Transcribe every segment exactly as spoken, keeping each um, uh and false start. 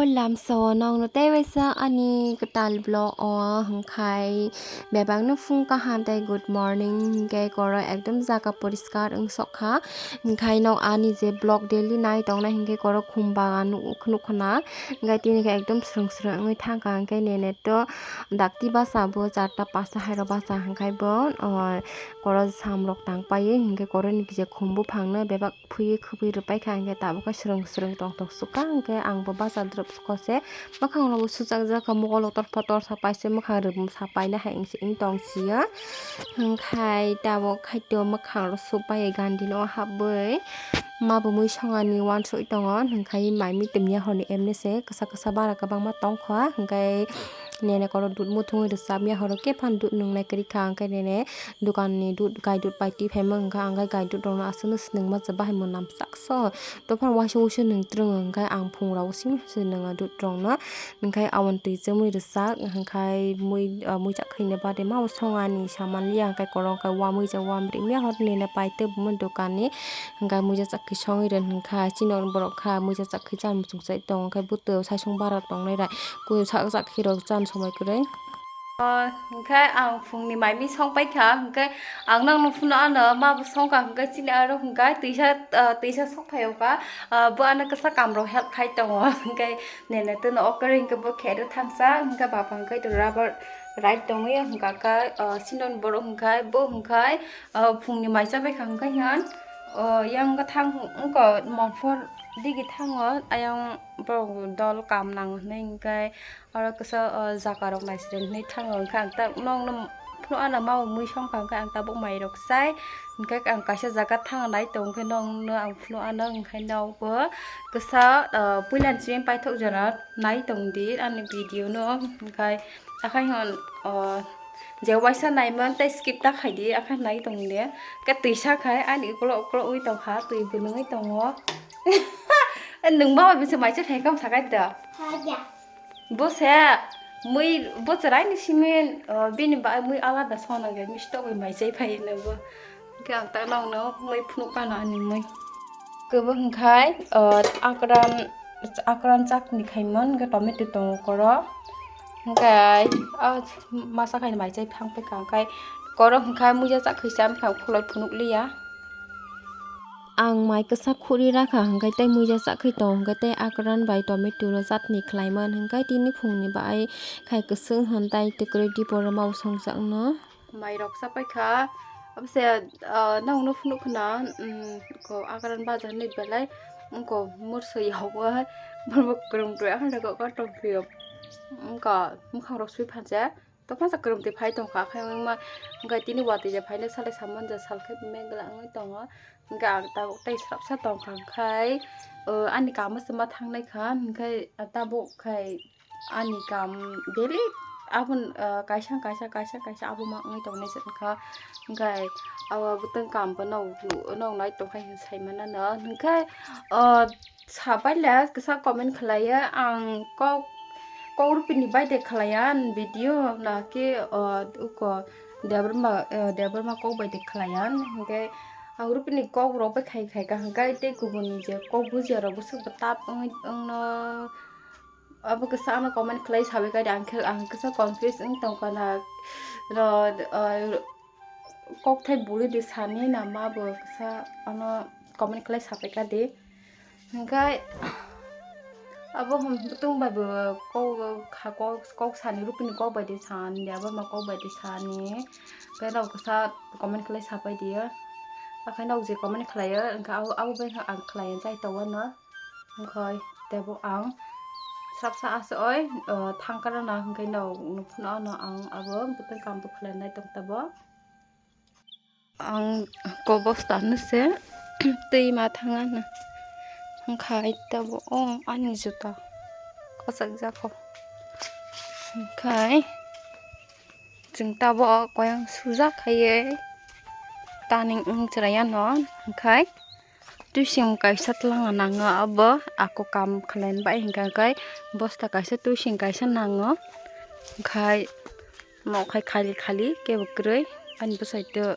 Lamsao nokno tei waisa ani kwtal vlog o hwnkhe bebakno phung kaham tei good morning hwnkhe koro ekdom jaga poriskar wng sok kha. Hwnkhe nok ani je vlog daily nai tongnai hwnkhe koro khum bagan nuk-, nukho na. Hwnkhe tini khe ekdom srwng srwng wngwi thang kha, hwnkhe nene to dakti basa bo charta pasta hai rok basa hwnkhe bo, o, koro sam rok tang pai hwnkhe koro ni kisa khum buphang no bebak phuiwi khwpwi rwpai kha, hwnkhe tabuk khe srwng srwng tongthok sukha, hwnkhe ang bo basa drop kose mwkhang rok bo suchak jak kha, mokol rok tor photor sa paise mwkhang rwbwm sa paina hai wng tong sio, hwnkhe tabuk khaito mwkhang rok supai gandhi no habwi ma bo mui songani uansuk tongo, hwnkhe mai mi twi miya horni emni se kwsa kwsa bara kwbangma tongkha, hwnkhe nene koro dud muthungwi rwchapya horo khe phan dud nwngnai kwrwi kha, hwnkhe nene. Dokan ni dud, gai dud pai twi phaima hwnkha, ang gai dud rok no aswk no swnwng ma se bahai mwnam sak so. Dophano waisa waisa nwng twrwng hwnkha, ang phung rok simi se nwngo dud rok no. Hwnkha aboni twi chumui rwchak, hwnkha mui, ah, mui chak khaina bade ma bo songani saman liya, hwnkha korok kha wamui ja wamri miya hor nini pai tei bumui dokan ni, hwnkha mui ja chak khe songwi rw hwnkha, chini borok kha mui ja chak khe chan muchung chai tongo, hwnkha bwtwi saisung bara tongnai rai, kunu sak chak khe rok chan somoi kwrwi. O, hwnkhe ang phungni mai mi song paikha, hwnkhe ang nokno phunukha ano ma bo songkha, hwnkhe chini aro hwnkhe twisa, ah, twisa sok phaio kha, ah, bo ano kisa kamrok help khai tongo, hwnkhe nene twino okre hwnkhe bo khe rw thangsa, hwnkhe bapang khe rubber right tongwi hwnkha kha, ah, sinoni borok hwnkhe bo hwnkhe, ah, phungni mai cha paikha hwnkhe hwn, o, yang khe thang wngkha mongphor digi thango, ayang borok dol kam nango hwnwi hwnkhe. Oro kisa, o, jaga rok naising hwnwi thango, hwnkhe ang ta nokno phunukha ano ma bo mui songkha, hwnkhe ang tabuk mai rok chai, hwnkhe ang kaisa jaga thang nai tongo, hwnkhe nokno ang phunukha ano, hwnkhe nok bo kisa, o, puilani simi paithok jora nai tong di ani video no, hwnkhe akhai hwn, o, je waisa naimani tei skip ta khai di, akhai nai tong di, khe twisa khai ani ukolok ukolok ui tongkha, twi bwlwngwi tongo. Nwng ma bai bwswk mai cha thai kam sakai da. Bo se mui bo chwraini simi, o, bini bai mui alada sona khe misto bai mai chai phai hwnwi bo. Hwnkhe ang ta nokno mui phunuk kha no ani mui. Kwbang hwnkhe, o, akran, akran chakni khaimon hwnkhe tomato tongo koro. Hwnkhe, o, masa khaini mai chai phang phaikha hwnkhe koro hwnkhe muiya chak khaisa bwkhang pholoi phunuk liya. Ang mai kwsa khuri rakha hwnkhe tei muiya chak khe tong hwnkhe tei akran bai tomato no chatni khlaimani hwnkhe tini phungni bai khai kwswng hwn tei kwrwi dipor ma bo songjakno. Mai rok chapai kha abose, ah, nokno phunuk khna, um, ko akran bajar ni belai wngko mursoi yago borok kwrwng kwrwng akhai tongphio wngka bwkhak rok sui phanse. Tokma sa kwrwng twi phai tongkha, khe wngma hwnkhe tini watwi je phaino salai samani je salkhe megla wngwi tongo. Hwnkhe ang tabuk tei srapsa tongkha, hwnkhe, o, ani kamo se ma thangnai kha, hwnkhe tabuk khai ani kam daily aboni, o, kaisa kaisa, kaisa kaisa abo ma wngwi tongnai se wngkha. Hwnkhe abo bwtwng kam bo nog, nog nai tongkha hinwi sai manano. Hwnkhe, o, Sapai le kisa comment khlaiya, ang kok, kok rupini bai de khlaiya, ang video na khe, o, uko Debbarma, o, Debbarma kok bai de khlaiya, hwnkhe ang rupini kok rok bai khai khai ka, hwnkhe tei kubun ni je kok bujiya rok bwswk bo tap wngwi wngno, abo kisa ano comment khlai sabai kha de, ang khe, ang kisa confuse wng tongkha na, ro, o, kokthai buli di sani na ma bo kisa ano comment khlai sapai kha di. Hwnkhe abo hwn bwtwng bai bo kok kha, kok, kok sani rupini kok bai di sani, abo ma kok bai di sani. Hwnkhe nok kisa comment khlai sapai di. Akhai nok je comment khlai o, hwnkhe abo, abo bai ang khlai jai tongo no. Hwnkhe tebo ang srapsa aswk oi, o, thangkara na hwnkhe nok, nok phano ano ang abo bwtwng kam bo khlai nai tong tabo. Ang ko bosta no se twi ma thanga na. Hwnkhe tabo o ani juta kwchak jako. Hwnkhe chwng tabo koyang sujak khaiwi taning wng chwrai ano. Hwnkhe twising kaisa twlangna nango abo ako kam khlaina bai hwnkhe bosta kaisa twising kaisa nango. Hwnkhe. Nok hai khali khali kebo kwrwi ani bwsai to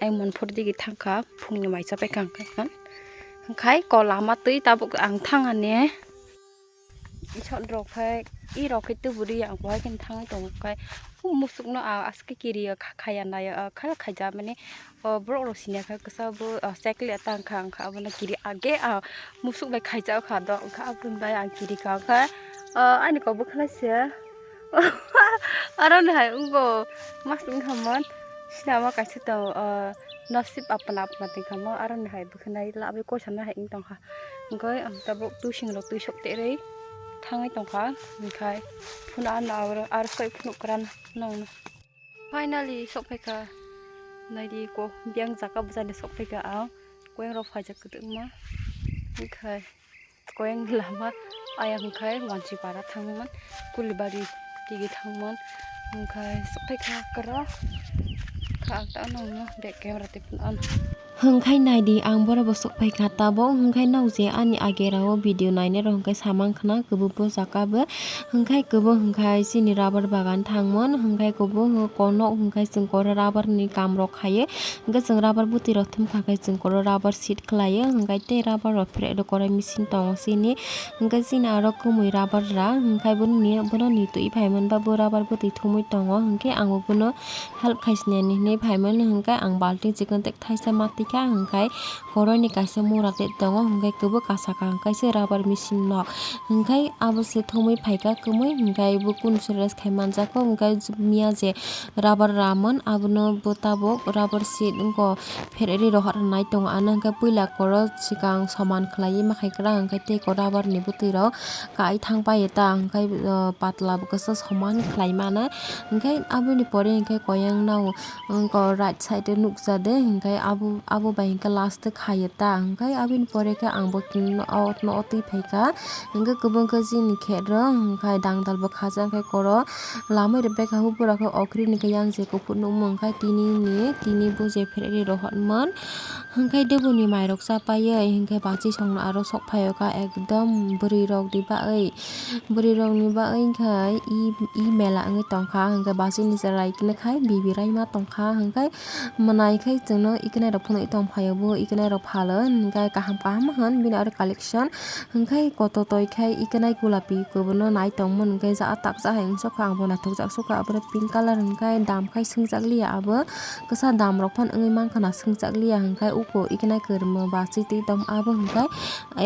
ai monphor digi thangkha phungni mai chapai kha hwnkhe khai ko lama twi tabuk ang thangani. isok rok khai, i rok khai tuburi ang kuhai khe thangwi tongo khai. Musuk no a aske kiri kha khaya nai kha khaijak mani. O borok rok sini kha kisa bo cycle ya tang kha ang kha abono kiri age a musuk bai khaijak kha do ang kha aboni bai ang kiri kha kha. Ani kok bo khwlai se. Aro ni hai wngbo mas wngkha mon sinama kaisa tongo, nasib apna apna tongkha mo aro ni hai bwkhanai labwi koisa no hai wng tongkha. Hwnkhe ang tabuk twising rok twi sok terwi thangwi tongkha, hwnkhe phunukno aro, aro soi phunuk kwran nangno. Finally sok phaikha, naidi ko biyang jaga bwsani sok phaikha ang, koyang rok phaijak kwdwkma, hwnkhe koyang lama ayang hwnkhe Wanchipara thangman, Kulibari tigi thangman, hwnkhe sok phaikha kwrak kha ang ta nangno back camera twi phunukno. Hwnkhe naidi ang borok bo sok phaikha tabuk, hwnkhe nok je ani agera o video nainai rok hwnkhe samang khna kwbangma jaga bo, hwnkhe kwbang hwnkhe chini rubber bagan thangmon, hwnkhe kwbang nok hwnkhe chwng koro rubber ni kam rok khaio, hwnkhe chwng rubber bwtwi rok thumkha khe chwng koro rubber sheet khlaio, hwnkhe tei rubber rok pherek rok koro machine tongo chini, hwnkhe chini aro kwmwi rubber ra, hwnkhe bono ni twi phaimani ba bo rubber bwtwi thumwi tongo, hwnkhe ang bo bono help khaisnani hinwi phaimani hwnkhe ang balti chikon tei thaisa matikha hwnkhe koroni kaisa mura tei tongo hwnkhe kwbwk kasaka hwnkhe se rubber machine nok hwnkhe abo se thumwi phaikha kwmwi hwnkhe bo kunu se rest khai manjakho hwnkhe miya je rubber ramon abono bo tabuk rubber sheet wngkha pherwi rohor nai tongo ano hwnkhe puila koro swkang soman khlaiwi makhai kwrang hwnkhe tei rubber ni bwtwi rok kai thang paio ta hwnkhe patla bo kisa soman khlai mano. Hwnkhe aboni pore hwnkhe koyang no wngkha right side o nukjade, hwnkhe abo, abo bai hwnkhe last o khaio ta, hwnkhe aboni pore khe ang bo o, o twi phaikha, hwnkhe kwbangkhe chini khet rok hwnkhe dangdal bo khajak, hwnkhe koro lamai rwbaikha, hubura khe okri ni khe yang je kuphur nukmung, hwnkhe tini ni, tini bo je pherwi rohormon, hwnkhe deboni mairok chapaiwi hwnkhe bachwi songno aro sok phaio kha, ekdom bwrwi rok ni bagwi. Bwrwi rok ni bagwi wngkha i, i mela wngwi tongkha, hwnkhe bachwi ni chwrai khe khai bibi raima tongkha, hwnkhe mwnai khai chwngno ikanai rok phunui tongphaio, bo ikanai rok phalo hwnkhe kaham kaham hwn bini aro collection, hwnkhe kototoi khai ikanai gulapi kwbangno nai tongmani hwnkhe ja taksa hai wngsukha, ang bo naithokjak sukha, abo pink colour hwnkhe dam khai swngjak liya abo. Kwsa dam rok phano wngwi mankha na, swngjak liya hwnkhe uko ikanai kwrwngma bachwi twi tong abo hwnkhe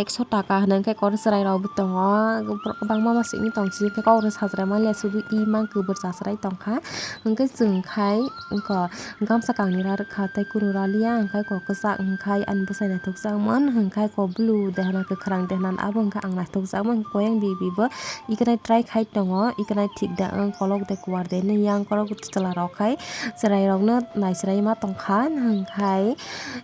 ekso taka hwnwi hwnkhe koro chwrai rok bo tongo, borok kwbangma ma simi tong sini hwnkhe kok rw sajra manliya, sudu i mang kwbwrcha chwrai tongkha hwnkhe chwng khai wngkha gamsa kangni ra rwkha tei kunu ra liya hwnkhe kok kwchak hwnkhe ani bwsai naithokjakmani hwnkhe kok blue de hwnkhe kwkhwrang de hwnkhe abo hwnkhe ang naithokjakmani koyang bibi bo ikanai try khai tongo, ikanai thik da wng kolok de kuar de nw yang korok chwla rok khai. Chwrairokno naichwraima tongkha, hwnkhe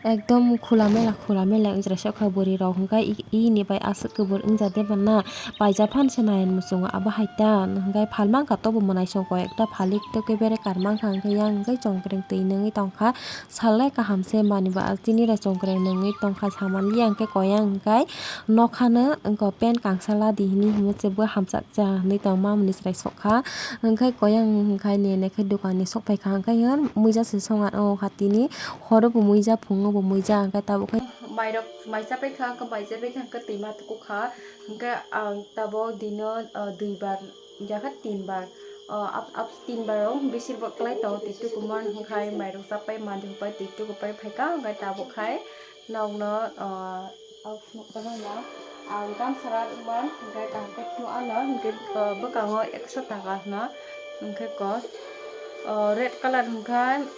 ekdom khula mela, khula mela wngwi chwrai se wngkha bwrwirok, hwnkhe i, ini bai aswk kwbwrwk wngya de bana, paijak phan se nai muchungo abo hai ta, hwnkhe phalmang kha tobo mwnaisong koi ekta phalik tei kebere karmang kha, hwnkhe yang hwnkhe chongkreng twi nungwi tongkha, salai kaham se mani ba tini rai chongkreng nungwi tongkha, samanliya hwnkhe koyang hwnkhe nokhano wngkha pant kangsa ladi hinwi himo se bo hamjakya hinwi tongma mwnwi chwrai sok kha. Hwnkhe koyang hwnkhe nene khe dokan ni sok phaikha, hwnkhe muija se songa o kha tini, horo bo muija phungo bo muija, hwnkhe tabuk khe mairok mai chapai kha, hwnkhe mai chapai kha, hwnkhe twima tukukha, hwnkhe ang tabuk dino, ah, dui bar yakha tin bar, ah, ap-, ap-, tin bar o besibak kwlai tongo, twi tukumar hwnkhe mairok chapai madi hwnkhe twi tukupai phaikha, hwnkhe tabuk khai nokno, ah, Ang phunuk kwrwngno ang gamsa rat wngmani, hwnkhe kaham khe phunuk ano, hwnkhe, uh, bwkango ekso taka hwno, hwnkhe ko, uh, red colour hwnkhe,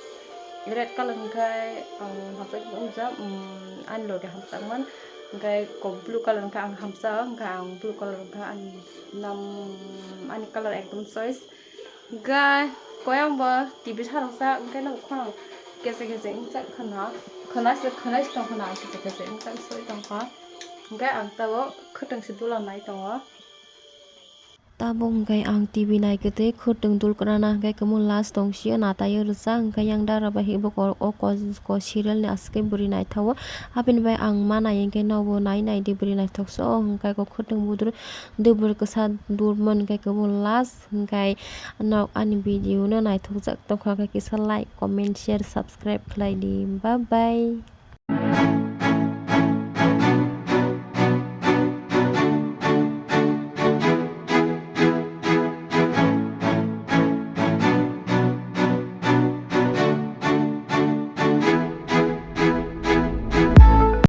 red colour hwnkhe, um, hamsai phunuk wngjak, um, ani loge hamjakmani, hwnkhe ko blue colour hwnkhe ang hamjak, hwnkhe ang blue colour hwnkhe ani nam, ani colour ekdom choice. Hwnkhe koyang bo T V sarokjak, hwnkhe no khorang kese kese wngchak khwna, khwna se, khwnai se tong khwna, kese kese wngchak soi tongkha. Hwnkhe ang tabuk khwtwng se dula nai tongo. Tabuk hwnkhe ang T V nai kwtwi khwtwng dul kwrana hwnkhe kwmwi last tong sio natai o rwchak, hwnkhe yang dara bai bo ko, o ko, ko serial ni aswk bwrwi naithago. Aboni bai ang ma nai hwnkhe nobo nai nai di bwrwi naithok se o hwnkhe ko khwtwng buduk dubur kwsa durmani hwnkhe kwbangma last hwnkhe nok ani video no naithokjak tongkha khe kisa like, comment, share, subscribe khlai di. Bye bye.